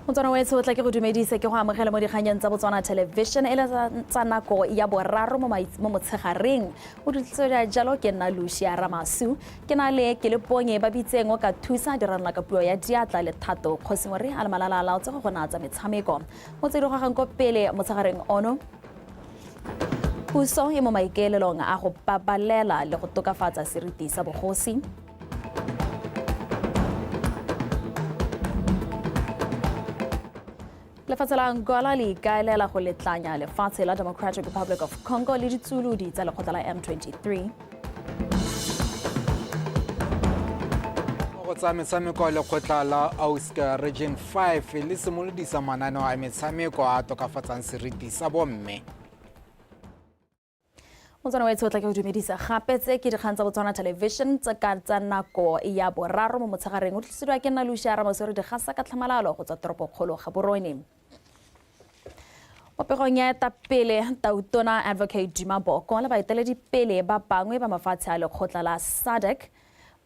Motswana wetsho, tla ke go dumedise, ke go amogele mo dikganyeng tsa Botswana Television e le tsa nako ya boraro mo motshegareng. O ditletswela jalo ke nna Lucia Ramasu, ke na le ke le ponye ba bitseng o ka thusa dirana ka puo ya diatla le Thato Kgosimore a le malala a laotse go go natsa metshameko. Mo tse di gogang ko pele motshegareng ono, puso e mo maikaelelong a go babalela le go tokafatsa seriti sa bogosi. Lefatshe la Angola le ikaelela go letlanya lefatshe la Democratic Republic of Congo le ditsulodi tsa lekgotla la M23. Go tsa metshameko, lekgotla la Auscar Region 5 le simolodisa mananeo a metshameko a tokafatsang seriti sa bomme. Motswana wa tla ke go dumedisa gape. Tse ke dikgang tsa Botswana Television tse ka tsa nako ya boraro mo motshegareng. O tlisediwa ke nna Lucia Ramosori, digasa ka tlhamalalo go tswa toropokgolo Gaborone. Mo pegong ya etapele, Tautona Advocate Duma Boko le baeteledipele ba bangwe ba mafatshe a lekgotla la SADC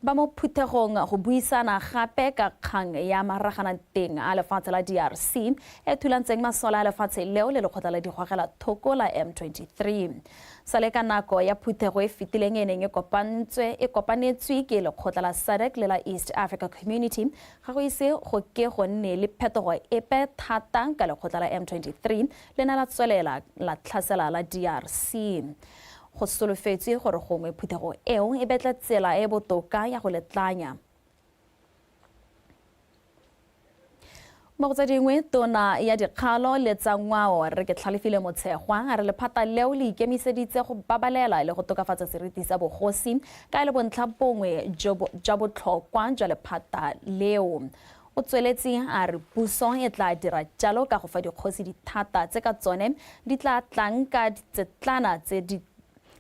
ba mo phuthegong go buisana gape ka kgang ya maraganateng a lefatshe la DRC e thulantseng masole a lefatshe leo le lekgotla la digwagela thoko la M23. Sale ka nako ya phuthego e fetileng e neng e kopantswe e kopanetswe ke lekgotla la SADC le la East Africa Community, ga go ise go ke go nne le phetogo epe thata ka lekgotla la M23 le ne la tswelela la tlhasela la DRC. Go solofetswe gore gongwe phuthego eo e betle tsela e botoka ya go letlanya. Mo go tse dingwe, tona ya dikgalo le tsa ngwao re ke Tlhalefile Motshegwa a re lephata leo le ikemiseditse go babalela le go tokafatsa seriti sa bogosi ka e le bontlha bongwe jwa botlhokwa jwa lephata leo. O tsweletse a re puso e tla dira jalo ka go fa dikgosi dithata tse ka tsone di tla tlang ka ditsetlana tse di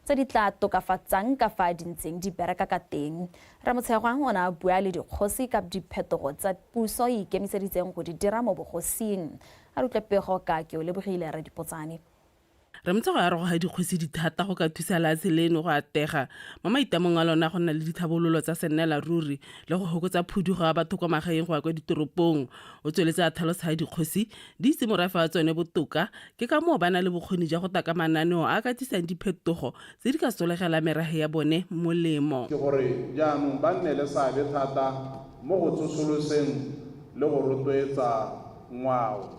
tse di tla tokafatsang ka fa di ntseng di bereka ka teng. Ramotshegwa o ne a bua le dikgosi ka diphetogo tsa puso e ikemiseditseng go di dira mo bogosing. A re utlwe pego ka ke o lebogile Radipotsane. Ramotshego a re go ga dikgosi dithata go ka thusa lehatshe leno go atega mo maitamong a lona go nna le ditlhabololo tsa sennela ruri le go hokotsa phudugo ya batho kwa magaeng go ya kwa ditoropong. O tsweletse a tlhalosa ha dikgosi di itse morafe wa tsone botoka, ke ka moo ba na le bokgoni jwa go taka mananeo a a ka tlisang diphetogo tse di ka solegelang merahe ya bone molemo. Ke gore jaanong ba nne le seabe thata mo go tsosoloseng le go rotloetsa ngwao.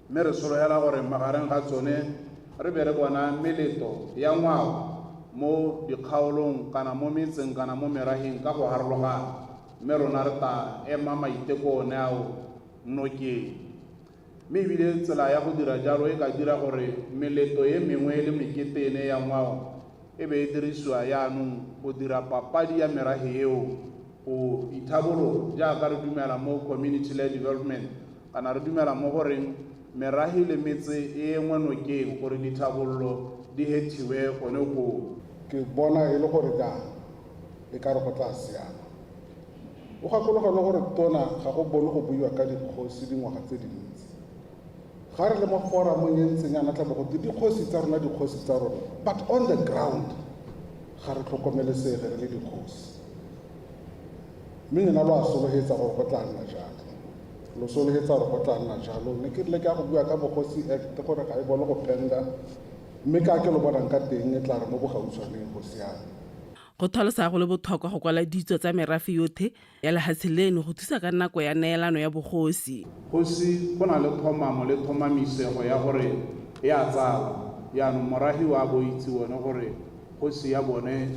Mme re sologela gore magareng ga tsone re be re bona meleto ya ngwao mo dikgaolong kana mo metseng kana mo meraheng ka go harologana, mme rona re tla ema maiteko one ao nokeng. Mme ebile tsela ya go dira jalo e ka dira gore meleto e mengwe le mekete ene ya ngwao e be e dirisiwa yaanong go dira papadi ya merahe eo go ithabolola, jaaka re dumela mo community led development kana re dumela mo goreng merahe le metse e engwe nokeng gore dithabololo di hethiwe gone koo. Ke bona e le gore jaana e ka re go tlaa siama. O gakologelwe gore Tona ga go bone go buiwa ka dikgosi dingwaga tse dintsi. Ga re le mo foramong e ntseng yana tla bo go twe dikgosi tsa rona, dikgosi tsa rona, but on the ground ga re tlhokomelesege re le dikgosi. Mme lena lo a solohetsa gore go tlaa nna jalo. Lo solohetsa gore go tlaa nna jalo. Ne ke rile ke a go bua ka Bogosi Act gore ga e bone go penda, mme ka ke lo bonang ka teng e tlaa re mo bogautshwaneng go siame. Go tlhalosa go le botlhokwa go kwala ditso tsa merafe yothe ya lehatshe leno go thusa ka nako ya neelano ya bogosi. Kgosi go na le tlhomamo le tlhomamisego ya gore e a tsalwa. Jaanong morahi o a bo itse one gore kgosi ya bone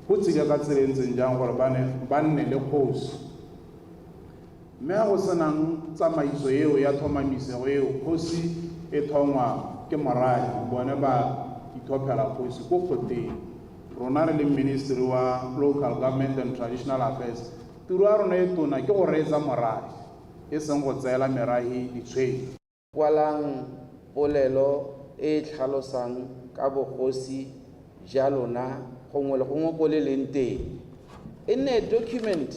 go tsile ka tsela e ntseng jang gore ba ne ba nne le kgosi. Mme ha go senang tsamaiso eo ya tlhomamisego eo, kgosi e thongwa ke morahi, bone ba ithophela kgosi ko kgoteng. Rona re le Ministry wa Local Government and Traditional Affairs, tiro ya rona e tona ke go reetsa morahi, e seng go tseela merahi ditshwetso. Kwalang polelo e e tlhalosang ka bogosi ja lona gongwe le gongwe ko le leng teng. E nne document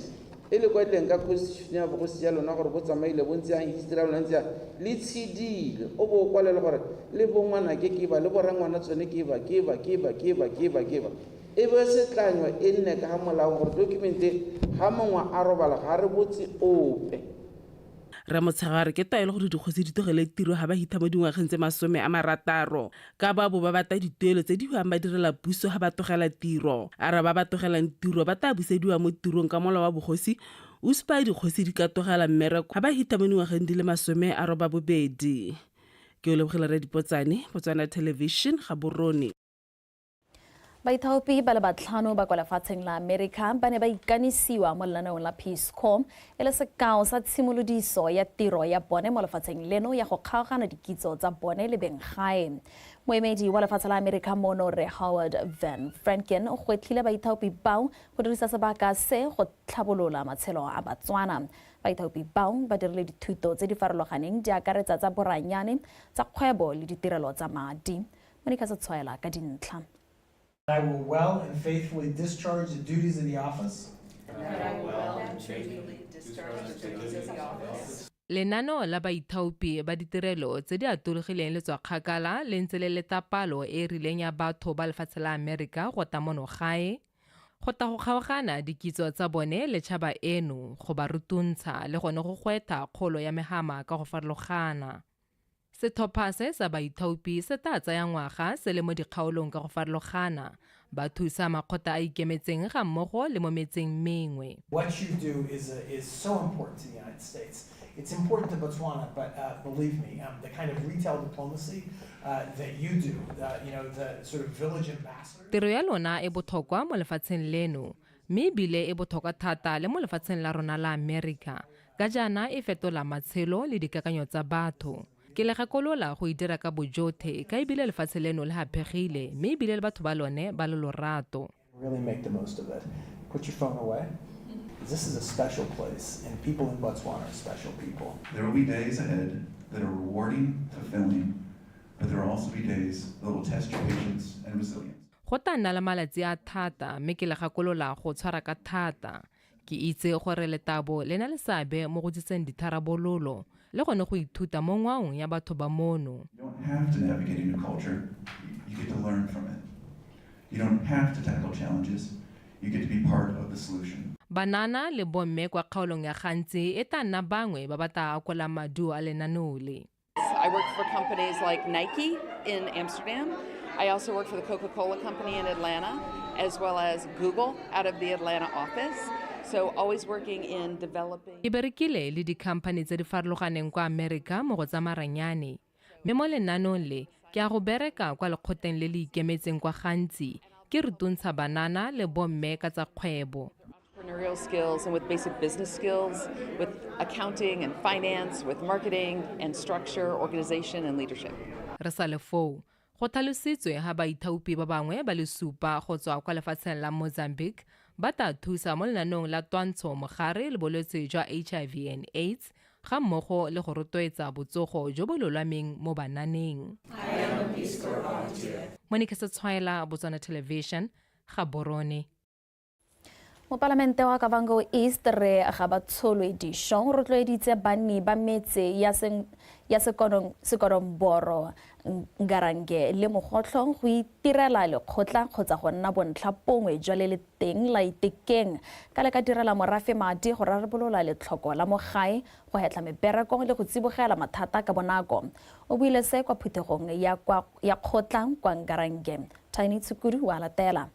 e le kwadileng ka constitution ya bogosi ja lona gore bo tsamaile bo ntse yang, history ya lona ntse yang, le tshedile. O bo o kwale le gore le bongwanake ke ba, le borangwana tsone ke ba, ke ba, ke ba, ke ba, ke ba, ke ba. E be setlanyo e nne ka ga molaong gore document e ga mongwe a robala ga re botse ope. Rre Motshega a re ke taelo gore dikgosi di tlogele tiro ga ba hitha mo dingwageng tse 60, ka ba bo ba batla dituelo tse di hwang ba direla puso ga ba tlogela tiro. A re ba ba tlogelang tiro ba tla busediwa mo tirong ka molao wa bogosi o supa dikgosi di ka tlogela mmereko ga ba hitha mo dingwageng di le 82. Ke o lebogile Rre Dipotsane, Botswana Television, Gaborone. Baithaopi ba le batlhano ba kwa lefatsheng la Amerika ba ne ba ikanisiwa mo lenaneong la Peace Corps e le sekao sa tshimolodiso ya tiro ya bone mo lefatsheng leno ya go kgaogana dikitso tsa bone le beng gae. Moemedi wa lefatshe la Amerika mono Rre Howard Van Franken o gwetlhile baithaopi bao go dirisa sebaka se go tlhabolola matshelo a Batswana. Baithaopi bao ba dirile dithuto tse di farologaneng di akaretsa tsa boranyane, tsa kgwebo le ditirelo tsa madi. Monica Setshwaela ka dintlha. I will well and faithfully discharge the duties of the office. Lenaneo la baithaopi ba ditirelo tse di atologileng le tswa kgakala le ntse le leta palo e e rileng ya batho ba lefatshe la Amerika go tla mono gae, go tla go kgaogana dikitso tsa bone le tšhaba eno, go ba rutuntsha le gone go gwetha kgolo ya mehama ka go farologana. Setlhopha se sa baithaopi se tla tsaya ngwaga se le mo dikgaolong ka go farologana, ba thusa makgotla a ikemetseng ga mmogo le mo metseng mengwe. What you do is so important to the United States. It's important to Botswana, but believe me, the kind of retail diplomacy that you do, the sort of village ambassador. Tiro ya lona e botlhokwa mo lefatsheng leno, mme ebile e botlhokwa thata le mo lefatsheng la rona la Amerika, ka jaana e fetola matshelo le dikakanyo tsa batho. Ke le gakolola go e dira ka bojothe, ka ebile lefatshe leno le haphegile, mme ebile le batho ba lone ba le lorato. Really make the most of it. Put your phone away. This is a special place, and people in Botswana are special people. There will be days ahead that are rewarding, fulfilling, but there will also be days that will test your patience and resilience. Go tla nna le malatsi a thata, mme ke le gakolola go tshwara ka thata. Ke itse gore letabo le na le seabe mo go tsiseng ditharabololo le gone go ithuta mo ngwaong ya batho ba mono. You don't have to navigate a new culture, you get to learn from it. You don't have to tackle challenges, you get to be part of the solution. Banana le bomme kwa kgaolong ya Gantsi e tla nna bangwe ba ba tla akolang maduo a lenaneo le. I worked for companies like Nike in Amsterdam. I also worked for the Coca-Cola Company in Atlanta, as well as Google out of the Atlanta office. So always working in developing. Ke berekile le di-company tse di farologaneng kwa Amerika mo go tsa maranyane. Mme mo lenaneong le, ke a go bereka kwa lekgotleng le le ikemetseng kwa Gantsi, ke rutuntsha banana le bomme ka tsa kgwebo. Entrepreneurial skills and with basic business skills, with accounting and finance, with marketing and structure, organization and leadership. Re sa le foo, go tlhalositswe ha baithaopi ba bangwe ba le supa go tswa kwa lefatsheng la Mozambique ba tla thusa mo lenaneong la twantsho mogare le bolwetse jwa HIV and AIDS ga mmogo le go rotloetsa botsogo jo bo lolameng mo bananeng. Monica Setshwaela, Botswana Television, Gaborone. Mopalamente wa Kavango East Rre Gabatsholwe Disho o rotloeditse banni ba metse ya Sekonomboro, Ngarange le Mogotlho go itirela lekgotla kgotsa go nna bontlha bongwe jwa le le teng la Itekeng ka le ka direla morafe madi go rarabolola letlhoko la mo gae, go hetla mebereko le go tsibogela mathata ka bonako. O buile se kwa phuthegong ya kgotla kwa Ngarange. Tiny Tshukudu wa latela.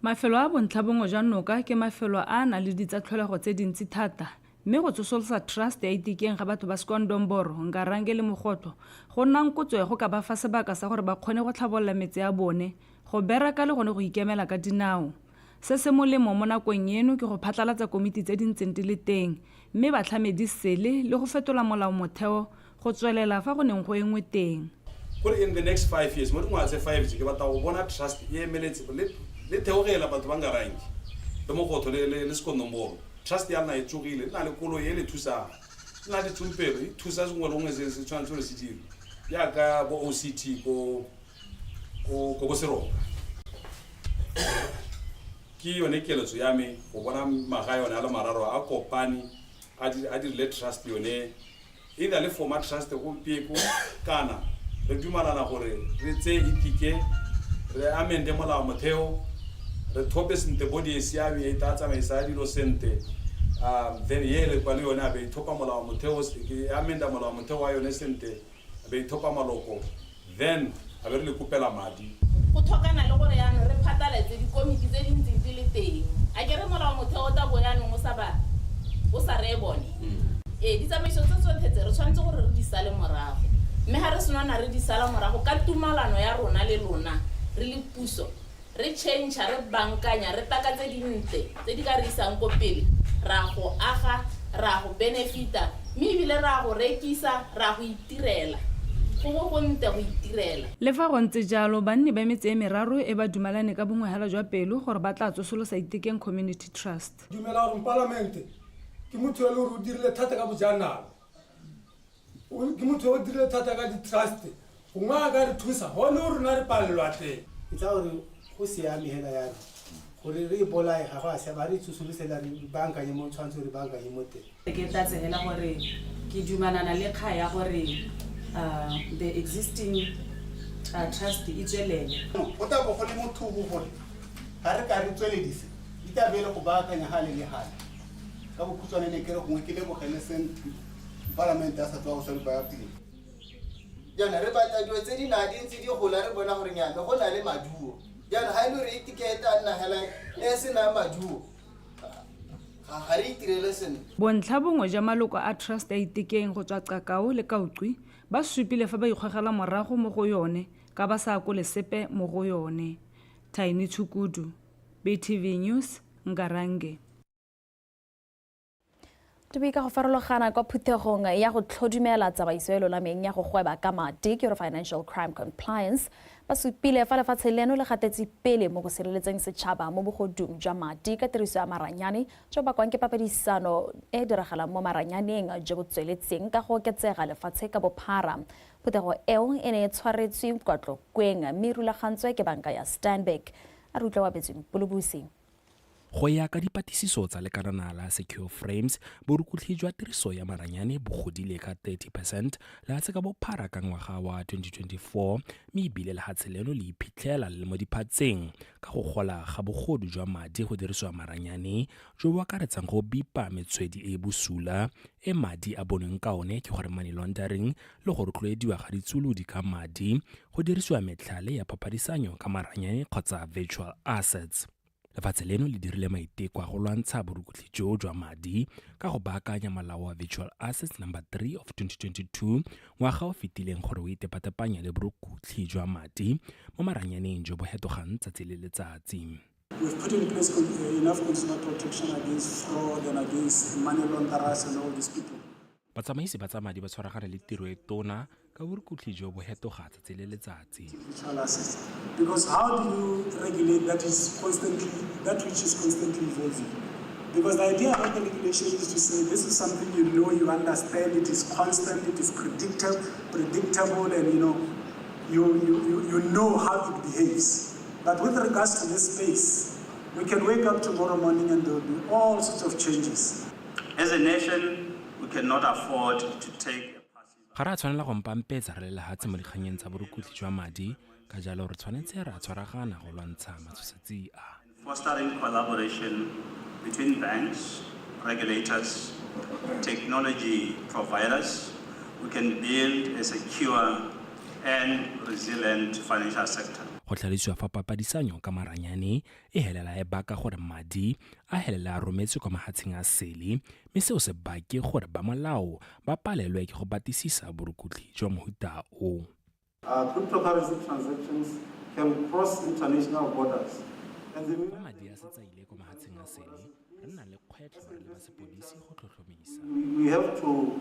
Mafelo a bontlha bongwe jwa noka ke mafelo a a nang le ditsatlholego tse dintsi thata, mme go tsosolosa trust ya Itekeng ga batho ba Sekondomboro, Ngarange le Mogotlho go nna nkotswe go ka ba fa sebaka sa gore ba kgone go tlhabolola metse ya bone, go bereka le gone go ikemela ka dinao. Se se molemo mo nakong eno ke go phatlalatsa komiti tse di ntseng di le teng, mme ba tlhame di sele le go fetola molao motheo go tswelela fa go neng go engwe teng. Gore in the next 5 years, mo dingwaga tse 5 tse ke batla go bona trust e emeletse le theogela batho ba Ngarange le Mogotlho le Sekondomboro. Trust ya lena e tsogile, le na le koloi e le thusang, le na le ditsompelo, e thusa sengwe le gongwe se se tshwanetse gore se dirwe jaaka bo OCT ko ko Seroka. Ke yone keletso ya me go bona magae one a le mararo a kopane a dirile trust yone, either le former trust gompieko kana re dumalana gore re tseye Itike, re amende molao motheo, re thope sentle body e siame e tla tsamaisa dilo sentle. Then yele kwa le yone a be ithopa molao motheo, e amenda molao motheo wa yone sentle, a be ithopa maloko, then a be re le kopela madi. Go tlhokana le gore yaanong re phataletse dikomiti tse di ntseng di le teng. A ke re molao motheo o tla bo yaanong o sa ba o sa reye bone. Ee, ditsamaiso tse tsotlhe tse re tshwanetse gore re di sale morago, mme ga re senona re di sala morago ka tumalano ya rona le lona re le puso, re change, re bankanya, re taka tse dintle tse di ka re isang ko pele, ra go aga, ra go benefita, mme ebile ra go rekisa, ra go itirela. Go bo go nte go itirela. Le fa go ntse jalo, banni ba metse e meraro e ba dumalane ka bongwehela jwa pelo gore ba tla tsosolosa Itekeng Community Trust. Dumela gore mopalamente ke motho yo e le gore o dirile thata ka bojanala, ke motho yo o dirile thata ka di-trust, gongwe a ka re thusa go le rona re palelwa teng. Ke tsa gore go siame hela yalo gore re e bolae, ga go a siama, re tsosolosela, re bankanye mo tshwanetse re bankanye mo teng. Ke tlatse hela gore ke dumalana le kga ya gore the existing trust e tswelele. Go tla bo go le mothobo gore ga re ka re tsweledise di tla be le go baakanya gale le gale. Ka bokhutshwane ne ke re gongwe ke lebogele se palamente a sa tswa go se baya pele. Jaana re batla dilo tse di na di ntse di gola, re bona gore nyame go na le maduo. Jaana ga e le gore e tikete a nna hela e senang maduo, ga re itirele sentle. Bontlha bongwe jwa maloko a trust ya Itekeng go tswa Qakao le Kauqwi ba supile fa ba ikgogela morago mo go yone ka ba sa akole sepe mo go yone. Tiny Tshukudu, BTV News, Ngarange. Dibui ka go farologana kwa phuthegong ya go tlhodumela tsamaiso e lolameng ya go gweba ka madi, ke Financial Crime Compliance, ba supile fa lefatshe leno le gatetse pele mo go sireletseng setšhaba mo bogodung jwa madi ka tiriso ya maranyane jo bakwang ke papadisano e diragalang mo maranyaneng jo bo tsweletseng ka go oketsega lefatshe ka bophara. Phuthego eo e ne e tshwaretswe kwa Tlokweng mme e rulagantswe ke banka ya Stanbic. A re utlwa Wabetsweng Polobusi. Go ya ka dipatlisiso tsa lekalana la Secure Frames, borukutlhi jwa tiriso ya maranyane bo godile ka 30% lefatshe ka bophara ka ngwaga wa 2024, mme ebile lehatshe leno le iphitlhela le le mo diphatseng ka go gola ga bogodu jwa madi go dirisiwa maranyane jo bo akaretsang go bipa metswedi e e bosula e madi a bonweng ka one, ke gore money laundering, le go rotloediwa ga ditsulodi ka madi go dirisiwa metlhale ya papadisano ka maranyane kgotsa virtual assets. Lefatshe leno le dirile maiteko a go lwantsha borukutlhi jo jwa madi ka go baakanya molao wa Virtual Assets Number 3 of 2022 ngwaga o fetileng gore o itepatepanye le borukutlhi jwa madi mo maranyaneng jo bo hetogang tsatsi le letsatsi. We've put in place enough consumer protection against fraud and against money launderers and all these people. Batsamaisi ba tsa madi ba tshwaragane le tiro e tona ka borukutlhi jo bo hetoga tsatsi le letsatsi. Because how do you regulate that is constantly, that which is constantly evolving? Because the idea of the regulation is to say this is something you know, you understand, it is constant, it is predictable, and you know how it behaves. But with regards to this space, we can wake up tomorrow morning and there will be all sorts of changes. As a nation, we cannot afford to take a Ga re a tshwanela go mpampetsa re le lehatshe mo dikganyeng tsa borukutlhi jwa madi, ka jalo re tshwanetse ra tshwaragana go lwantsha matshosetsi a. Fostering collaboration between banks, regulators, technology providers, we can build a secure and resilient financial sector. Go tlhalosiwa fa papadisanyo ka maranyane e helela e baka gore madi a helela a rometswe kwa mahatsheng a sele, mme seo se bake gore ba molao ba palelwe ke go batlisisa borukutlhi jwa mohuta o. Cryptocurrency transactions can cross international borders. And the Fa madi a setse a ile kwa mahatsheng a sele, re nna le kgwetlho re le ba sepodisi go tlhotlhomisa. We have to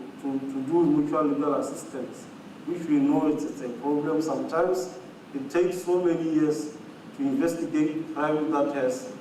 do mutual legal assistance, which we know it's a problem. Sometimes it takes so many years to investigate crime that has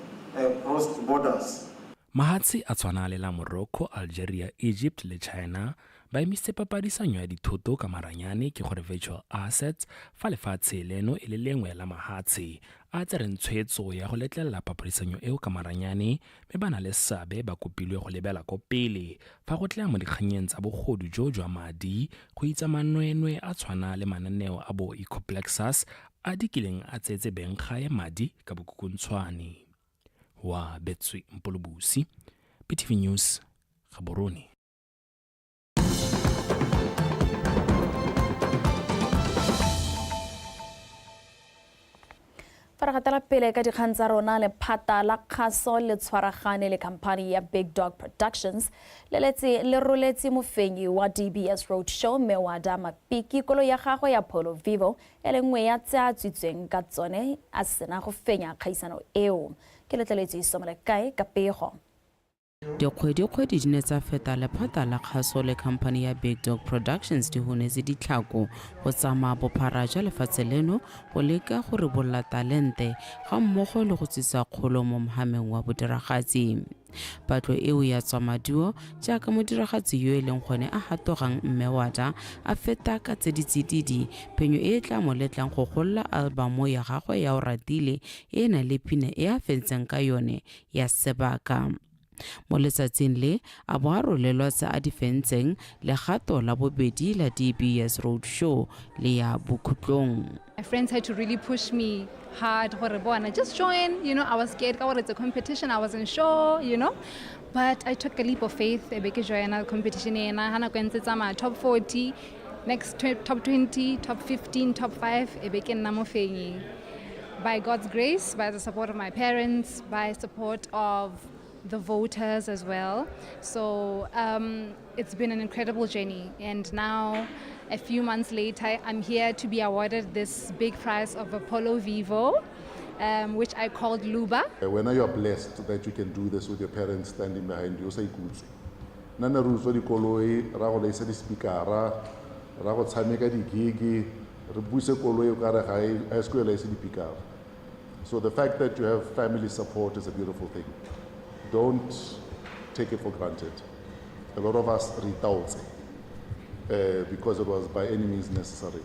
crossed borders. Mahatshe a tshwana le la Morocco, Algeria, Egypt le China ba emisitse papadisanyo ya dithoto ka maranyane, ke gore virtual assets, fa lefatshe leno e le lengwe la mahatshe a tsereng tshwetso ya go letlelela papadisanyo eo ka maranyane, mme ba na le seabe ba kopilwe go lebela ko pele fa go tla mo dikganyeng tsa bogodu jo jwa madi go itsa manweenwee a tshwana le mananeo a bo Ecoplexus a dikileng a tseetse beng gae madi ka bokukuntshwane. Wa Betswe Mpolobusi, BTV News, Gaborone. Fa re gatela pele ka dikgang tsa rona, lephata la kgaso le tshwaragane le khamphani ya Big Dog Productions le letse le roletse mofenyi wa DBS Road Show mme Wada Mapiki koloi ya gagwe ya Polo Vivo e le nngwe ya tse a tswitsweng ka tsone a sena go fenya kgaisano eo. Ke letleletswe Somolekae ka pego. Dikgwedikgwedi di ne tsa feta lephata la kgaso le khamphani ya Big Dog Productions di honetse ditlhako go tsamaya bophara jwa lefatshe leno go leka go ribolola talente ga mmogo le go tsisa kgolo mo mohameng wa bodiragatsi. Patlo eo ya tswa maduo jaaka modiragatsi yo e leng gone a hatogang Mme Wada a feta ka tse di tsididi, phenyo e e tla mo letlang go golola albamo ya gagwe ya O Ratile e e nang le pina e a fentseng ka yone ya Sebaka. Mo letsatsing le a bo a rolelwa tse a di fentseng legato la bobedi la DBS Road Show le ya bokhutlong. My friends had to really push me hard gore bona just join, I was scared ka gore it's a competition, I wasn't sure, but I took a leap of faith e be ke joina competition ena. Ha nako e ntse tsamaya, top 40, next top 20, top 15, top 5, e be ke nna mofenyi. By God's grace, by the support of my parents, by support of the voters as well. So it's been an incredible journey. And now, a few months later, I'm here to be awarded this big prize of a Polo Vivo, which I called Luba. When you are blessed that you can do this with your parents standing behind you, say good. Nna re utswa dikoloi, ra go laisa di-speakera, ra go tshameka di-gig, re buse koloi o kare ga e, a e se ko e laise di-speakera. So the fact that you have family support is a beautiful thing. Don't take it for granted. A lot of us retaotse because it was by any means necessary.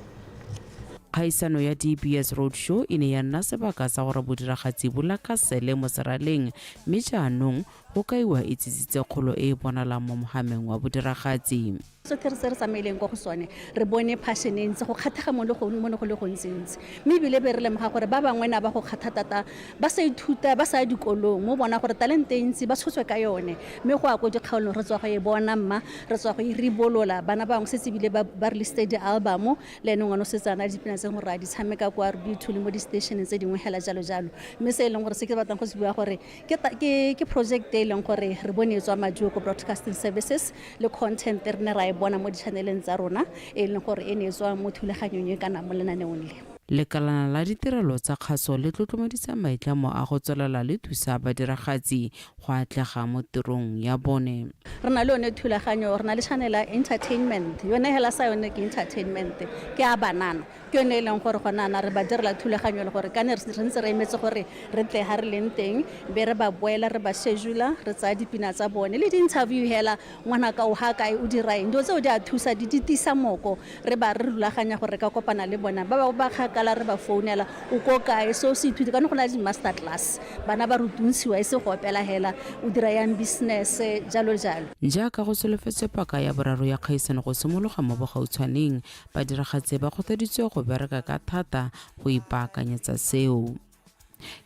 Kgaisano ya DBS Road Show e ne ya nna sebaka sa gore bodiragatsi bo lakasele mo seraleng, mme jaanong go kaiwa e tsisitse kgolo e e bonalang mo mohameng wa bodiragatsi. Sotlhe re se re tsamaileng ko go sone, re bone passion e ntsi, go kgathega mo le go mo ne go le gontsi-ntsi, mme ebile be re lemoga gore ba bangwe na ba go kgatha thata ba sa ithuta, ba sa ya dikolong, mo bona gore talente e ntsi ba tshotswe ka yone, mme go ya ko dikgaolong re tswa go e bona, mma re tswa go e ribolola. Bana bangwe setse ebile ba released di-album, le ene ngwana o setse a na le dipina tse gore a di tshameka kwa R B 2 le mo di-stationeng tse dingwe hela jalo jalo. Mme se e leng gore se ke batlang go se bua gore ke project e leng gore re bone e tswa maduo ko broadcasting services le content re ne ra e bona mo di-channeleng tsa rona e leng gore e ne e tswa mo thulaganyong e kana mo lenaneong le. Lekalana la ditirelo tsa kgaso le tlotlomoditse maitlamo a go tswelela le thusa badiragatsi go atlega mo tirong ya bone. Re na le yone thulaganyo, re na le channel ya entertainment, yone hela sa yone ke entertainment, ke ya banana, ke yone e leng gore gona ana re ba direla thulaganyo le gore ka ne re ntse re emetse gore re tle ha re leng teng, be re ba boela re ba schedule, re tsaya dipina tsa bone le di-interview hela, ngwana ka o ha kae, o dira eng, dilo tseo di a thusa, di tiisa moko, re ba re rulaganya gore re ka kopana le bona. Ba bangwe ba kgakala re ba founela, o ko kae, seo se ithute, ka ne go na le di-master class, bana ba rutuntshiwa e se go opela hela, o dira yang business, jalo jalo. Jaaka go solofetswe paka ya boraro ya kgaisano go simologa mo bogautshwaneng, badiragatsi ba kgothaditswe go bereka ka thata go ipaakanyetsa seo.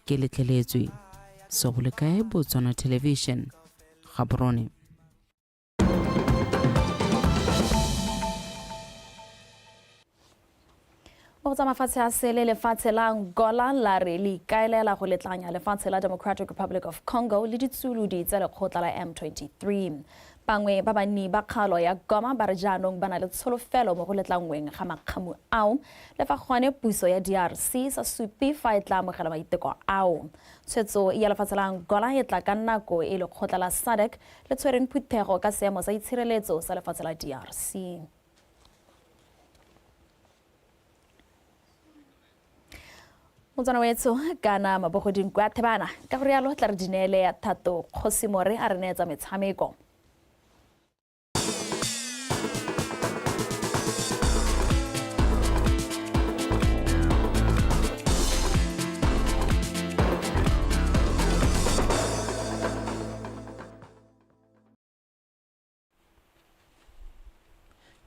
Ke letleletswe Sobolekae, Botswana Television, Gaborone. Mo go tsa mafatshe a sele, lefatshe la Angola la re le ikaelela go letlanya lefatshe la Democratic Republic of Congo le ditsulodi tsa lekgotla la M23. Bangwe ba banni ba kgaolo ya Goma ba re jaanong ba na le tsholofelo mo go letlangweng ga makgamu ao, le fa gone puso ya DRC sa supe fa e tla amogela maiteko ao. Tshwetso ya lefatshe la Angola e tla ka nako e lekgotla la SADC le tshwereng phuthego ka seemo sa itshireletso sa lefatshe la DRC. Motswana wetsho kana mabogoding kwa thebana ka gore yalo tla re dineele ya Thato Kgosimore a re neetsa metshameko.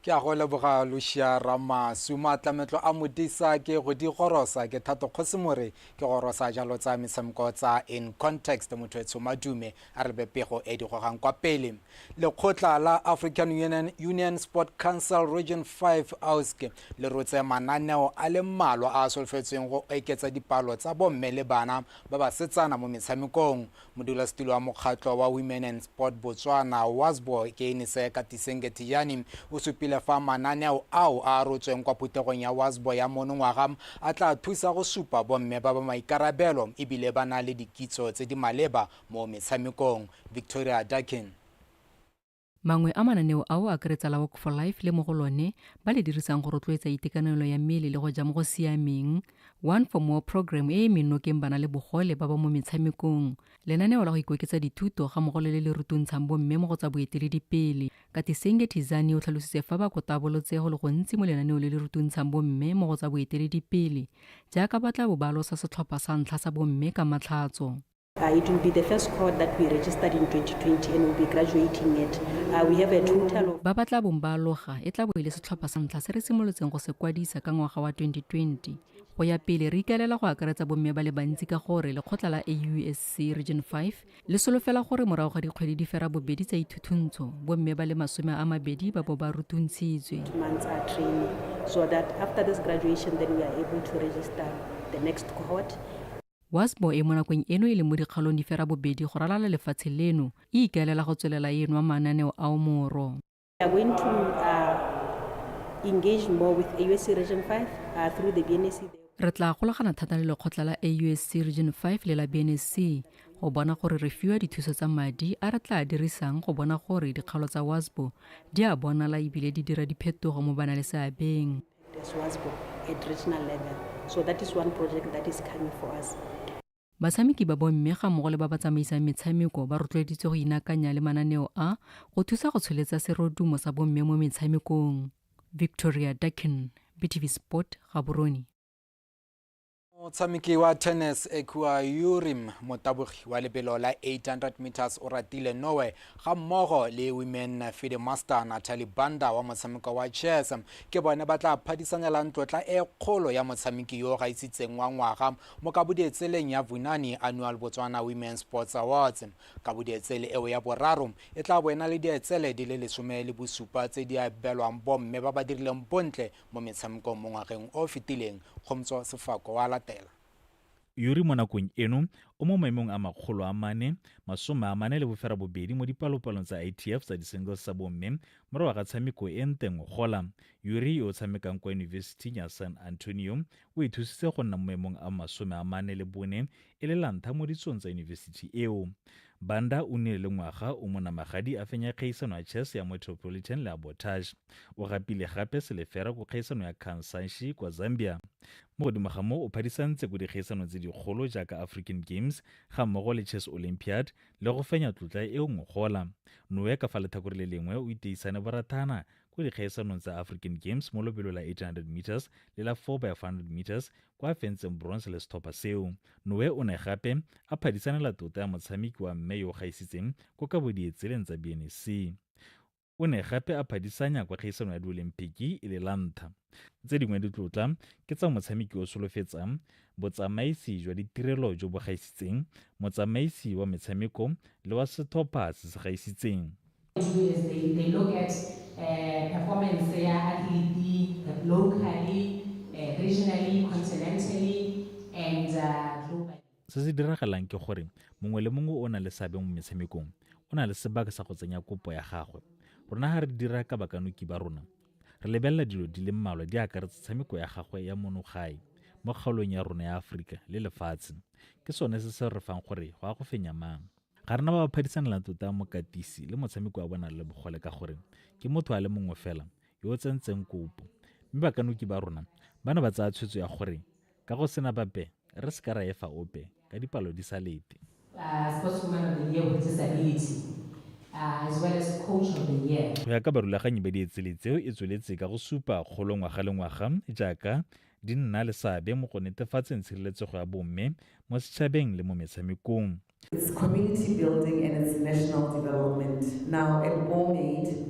Ke a go leboga Lucia Ramasu. Maatlametlo a modisa ke go di gorosa ke Thato Kgosimore ke gorosa jalo tsa metshameko tsa In Context. Motho etsho Madume a re lebe pego e di gogang kwa pele. Lekgotla la African Union, Union Sport Council Region 5 AUSC le rotse mananeo a le mmalwa a a solofetsweng go oketsa dipalo tsa bomme le bana ba basetsana mo metshamekong. Modulasetulo wa mokgatlho wa Women and Sport Botswana, WASBO, Keinise Katisenge Tijani, o supile fa mananeo ao a rotsweng kwa phuthegong ya WASBO ya monongwaga a tla thusa go supa bomme ba ba maikarabelo ebile ba na le dikitso tse di maleba mo metshamekong. Victoria Dakin. Mangwe a mananeo ao a akaretsa la Walk for Life le mo go lone ba le dirisang go rotloetsa itekanelo ya mmele le go ja mo go siameng, One for More Programme e e emeng nokeng bana le bogole ba ba mo metshamekong, lenaneo la go ikoketsa dithuto ga mmogo le le le rutuntshang bomme mo go tsa boeteledipele. Katisenge Thizani o tlhalositse fa ba kotabolotse go le gontsi mo lenaneo le le rutuntshang bomme mo go tsa boeteledipele jaaka ba tla bo ba alosa setlhopha sa ntlha sa bomme ka Matlhatso. It will be the first cohort that we registered in 2020 and we'll be graduating it. We have a total of Ba ba tla bong ba aloga e tla bo e le setlhopha sa ntlha se re simolotseng go se kwadisa ka ngwaga wa 2020. Go ya pele re ikaelela go akaretsa bomme ba le bantsi ka gore lekgotla la AUSC Region 5 le solofela gore morago ga dikgwedi di fera bobedi tsa ithuthuntsho, bomme ba le 20 ba bo ba rutuntshitswe. Months are training so that after this graduation then we are able to register the next cohort. WASBO e mo nakong eno e leng mo dikgaolong di fera bobedi go ralala lefatshe leno, e ikaelela go tswelela e nwa mananeo ao moro. We are going to engage more with AUSC Region 5 through the BNSC. Re tla golagana thata le lekgotla la AUSC Region 5 le la BNSC go bona gore re fiwa dithuso tsa madi a re tla a dirisang go bona gore dikgaolo tsa WASBO di a bonala ebile di dira diphetogo mo banaleseabeng. WASBO at regional level. So that is one project that is coming for us. Batshameki ba bomme ga mmogo le ba ba tsamaisang metshameko ba rotloeditswe go inaakanya le mananeo a go thusa go tsholetsa serodumo sa bomme mo metshamekong. Victoria Dakin, BTV Sport, Gaborone. Motshameki wa tennis Ekua Urim, motabogi wa lebelo la 800 meters Oratile Noe ga mmogo le women FIDE master Natalie Banda wa motshameko wa chess ke bone ba tla phadisanelang tlotla e kgolo ya motshameki yo gaisitseng wa ngwaga mo kabodietseleng ya Vunani Annual Botswana Women Sports Awards. Kabodietsele eo ya boraro e tla bo e na le dietsele di le 17 tse di abelwang bomme ba ba dirileng bontle mo metshamekong mo ngwageng o o fetileng. Kgomotso Sefako wa latela. Yuri mo nakong eno o mo maemong a 448 mo dipalopalong tsa ITF tsa di-singles tsa bomme morago ga tshameko e nte ngogola. Yuri yo o tshamekang kwa Yunibesithing ya San Antonio o e thusitse go nna mo maemong a 44 e le la ntlha mo ditsong tsa yunibesithi eo. Banda o nnile le ngwaga o mo namagadi a fenya kgaisano ya chess ya Metropolitan le Abortage. O gapile gape selefera ko kgaisano ya Kansanshi kwa Zambia. Mo godimo ga moo o phadisantse ko dikgaisanong tse dikgolo jaaka African Games ga mmogo le Chess Olympiad le go fenya tlotla eo ngogola. Noe ka fa lethakore le lengwe o iteisane borathana ko dikgaisanong tsa African Games mo lobelo la 800 meters le la 4x400 meters kwa a fentseng bronze le setlhopha seo. Noe o ne gape a phadisanela tlotla ya motshameki wa mme yo o gaisitseng ko kabodietseleng tsa BNSC. O ne gape a phadisanya kwa kgaisano ya Diolimpiki e le la ntlha. Tse dingwe ditlotla ke tsa motshameki o solofetsang, botsamaisi jwa ditirelo jo bo gaisitseng, motsamaisi wa metshameko le wa setlhopha se se gaisitseng. Do is they look at performance ya athlete locally, regionally, continentally and globally. Se se diragalang ke gore mongwe le mongwe o na le seabe mo metshamekong o na le sebaka sa go tsenya kopo ya gagwe. Rona ga re dira ka bakanoki ba rona, re lebelela dilo di le mmalwa di akaretsa tshameko ya gagwe ya mono gae, mo kgaolong ya rona ya Aforika le lefatshe. Ke sone se se re fang gore go ya go fenya mang. Ga rena ba ba phadisanelang tota mokatisi le motshameki wa bona le bogole ka gore ke motho a le mongwe fela yo o tsentseng kopo. Mme bakanoki ba rona ba ne ba tsaya tshwetso ya gore ka go sena bape re se ka ra e fa ope ka dipalo di sa lete. Sportswoman of the Year with Disability, as well as Coach of the Year. Go ya ka barulaganyi ba dietsele tseo e tsweletse ka go supa kgolo ngwaga le ngwaga jaaka di nna le seabe mo go netefatseng tshireletsego ya bomme mo setšhabeng le mo metshamekong. It's community building and it's national development. Now at BaltAid,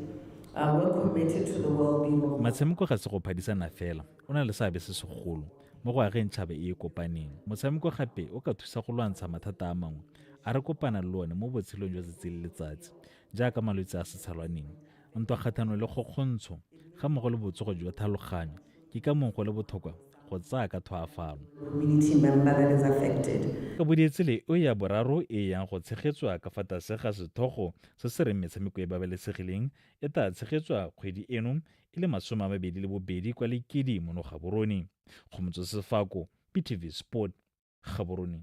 we're committed. committed to the well-being of Motshameko ga se go phadisana fela, o na le seabe se segolo mo go ageng tšhaba e e kopaneng. Motshameko gape o ka thusa go lwantsha mathata a mangwe a re kopana le one mo botshelong jwa tsatsi le letsatsi jaaka malwetse a setshalwaneng, ntwa kgatlhanong le kgokgontsho ga mmogo le botsogo jwa tlhaloganyo. Ke ka mong go le botlhokwa go tsaya ka tlhoafalo. Community member that is affected. Ka bodietsele eo ya boraro e e yang go tshegetswa ka fa tlase ga sethogo se se reng Metshameko e Babalesegileng e tla tshegetswa kgwedi eno e le 22 kwa Lekedi mono Gaborone. Kgomotso Sefako, BTV Sport, Gaborone.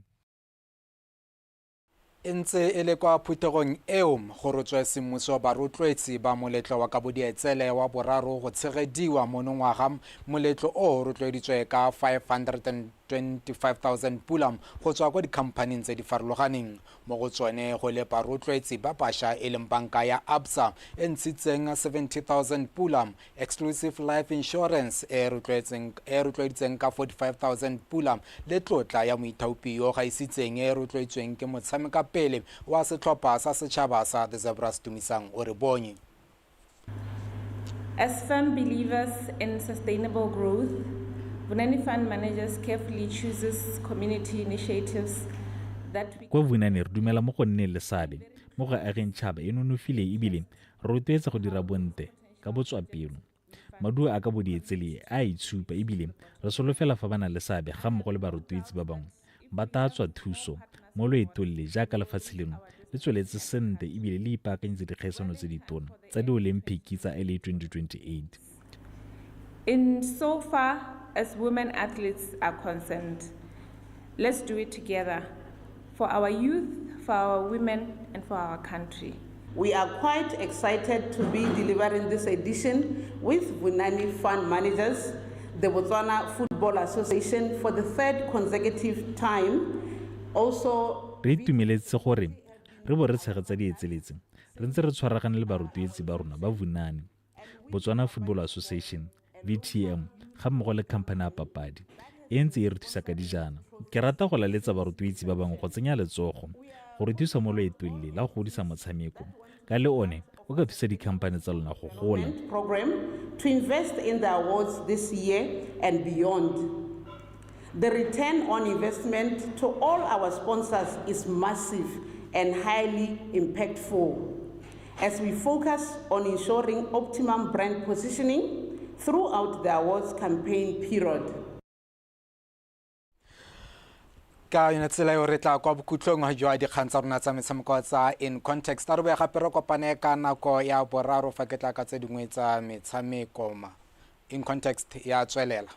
E ntse e le kwa phuthegong eo go rotswe semmuso barotloetsi ba moletlo wa kabodietsele wa boraro go tshegediwa monongwaga. Moletlo o rotloeditswe ka 525,000 pula go tswa kwa dikhamphaning tse di farologaneng. Mo go tsone go le barotloetsi ba bašwa e leng banka ya Absa e ntshitseng 70,000 pula, Exclusive Life Insurance e rotloeditseng ka 45,000 pula le tlotla ya moithaopi yo gaisitseng e rotloetsweng ke motshamekapele wa setlhopha sa setšhaba sa The Zebras Tumisang Orebonye. As firm believers in sustainable growth, Vunani Fund Managers carefully chooses community initiatives that we Kwa Vunani re dumela mo go nneng le seabe mo go ageng tšhaba e nonofile ebile re rotloetsa go dira bonte ka botswapelo. Maduo a ka bodietsele a a itshupa ebile re solofela fa ba na le seabe ga mmogo le barotloetsi ba bangwe ba tla tswa thuso mo loetong le jaaka lefatshe leno le tsweletse sente ebile le ipaakanyetsa dikgaisano tse ditona tsa diolemphiki tsa LA 2028. In so far as women athletes are concerned, let's do it together for our youth, for our women, and for our country. We are quite excited to be delivering this edition with Vunani Fund Managers, the Botswana Football Association, for the third consecutive time. Also, Re itumeletse gore re bo re tshegetsa dietseletse re ntse re tshwaragane le barotloetsi ba rona ba Vunani, Botswana Football Association, VTM, ga mmogo le khamphane ya papadi e ntse e re thusa ka dijana. Ke rata go laletsa barotloetsi ba bangwe go tsenya letsogo go re thusa mo loetong le la go godisa motshameko ka le one o ka thusa dikhamphane tsa lona go gola. Program to invest in the awards this year and beyond. The return on investment to all our sponsors is massive and highly impactful as we focus on ensuring optimum brand positioning throughout the awards campaign period. Ka yone tsela eo re tla kwa bokhutlong jwa dikgang tsa rona tsa metshameko tsa In Context. A re boe gape re kopane ka nako ya boraro fa ke tla ka tse dingwe tsa metshameko. Ma In Context ya tswelela.